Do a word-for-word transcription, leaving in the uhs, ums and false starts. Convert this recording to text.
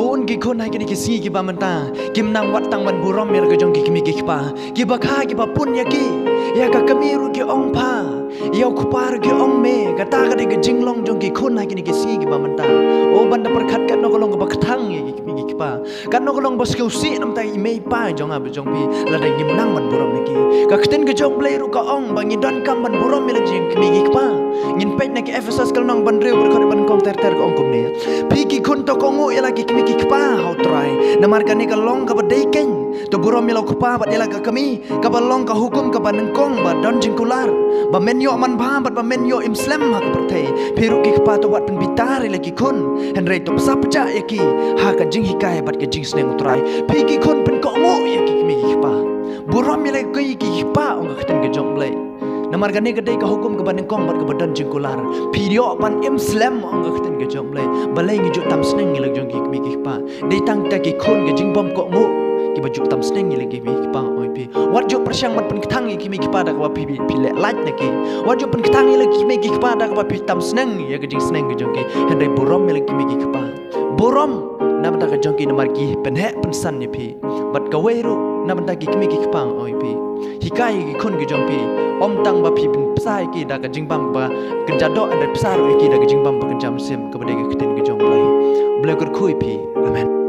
Bun ki khun ha kine ki sngi kiba mynta kim nang wat tang ban burom ïa la ka jong ki kmie ki kpa. Kiba kha kiba pun ïa ki, ïa ka kmie ruh ki ong pha, ïa u kpa ruh ki ong me. Kata ka dei ka jinglong jong ki khun ha kine ki sngi kiba mynta. O ban da pyrkhat katno ka long kaba kthang ïa ki kmie ki kpa, katno ka long ba sngewsih namar i mei i pa jong nga bad jong phi lada ngim nang ban burom ïa ki. Ka ktien ka jong U Blei ruh ka ong ba ngi donkam ban burom ïa la ki kmie ki kpa. Ngin peit na ki Ephesos ka lynnong ba hynriew, dkhot ba nyngkong ter ter ka ong kumne: Phi ki khun, to kohnguh ïa la ki kmie ki kpa ha U Trai, namar kane ka long kaba dei keiñ. To burom ïa la u kpa bad ïa la ka kmie, kaba long ka hukum kaba nyngkong ba don jingkular, ba men ïoh manbha bad ba men ïoh im slem ha ka pyrthei. Phi ruh ki kpa, to wat pynbitar ïa la ki khun, hynrei to pynshah pynjah ïa ki ha ka jinghikai bad ka jingsneng U Trai. Phi ki khun, pynkohnguh ïa ki kmie ki kpa. Burom ïa la ki kmie ki kpa, ong ka ktien ka jong U Blei. Namar kane ka dei ka hukum kaba nyngkong bad kaba don jingkular. Phi ïoh ban im slem, ong ka ktien ka jong U Blei. Balei ngi ju tam sneng ïa la ki jong ki kmie ki kpa? Dei tang kita ki khun ka jingbym kohnguh kiba ju tam sneng ïa la ki kmie ki kpa, ong phi. Wat ju pyrshang ban pynkthang ïa ki kmie ki kpa da kaba phi, phi leh lait na ki. Wat ju pynkthang ïa la ki kmie ki kpa da kaba phi tam sneng ïa ka jingsneng ka jong ki. Hynrei burom ïa la ki kmie ki kpa. Burom na bynta ka jong ki namar ki pynheh pynsan ïa phi. Bad kawei ruh na bynta ki kmie ki kpa, ong phi. Hikai ïa ki khun ki jong phi, ym tang ba phi pynbsa ïa ki da ka jingbam ba kynja doh, hynrei bsa ruh ïa ki da ka jingbam ba kynja mynsiem, kaba dei ka ktien ka jong U Blei. U Blei u kyrkhu ïa phi. Amen.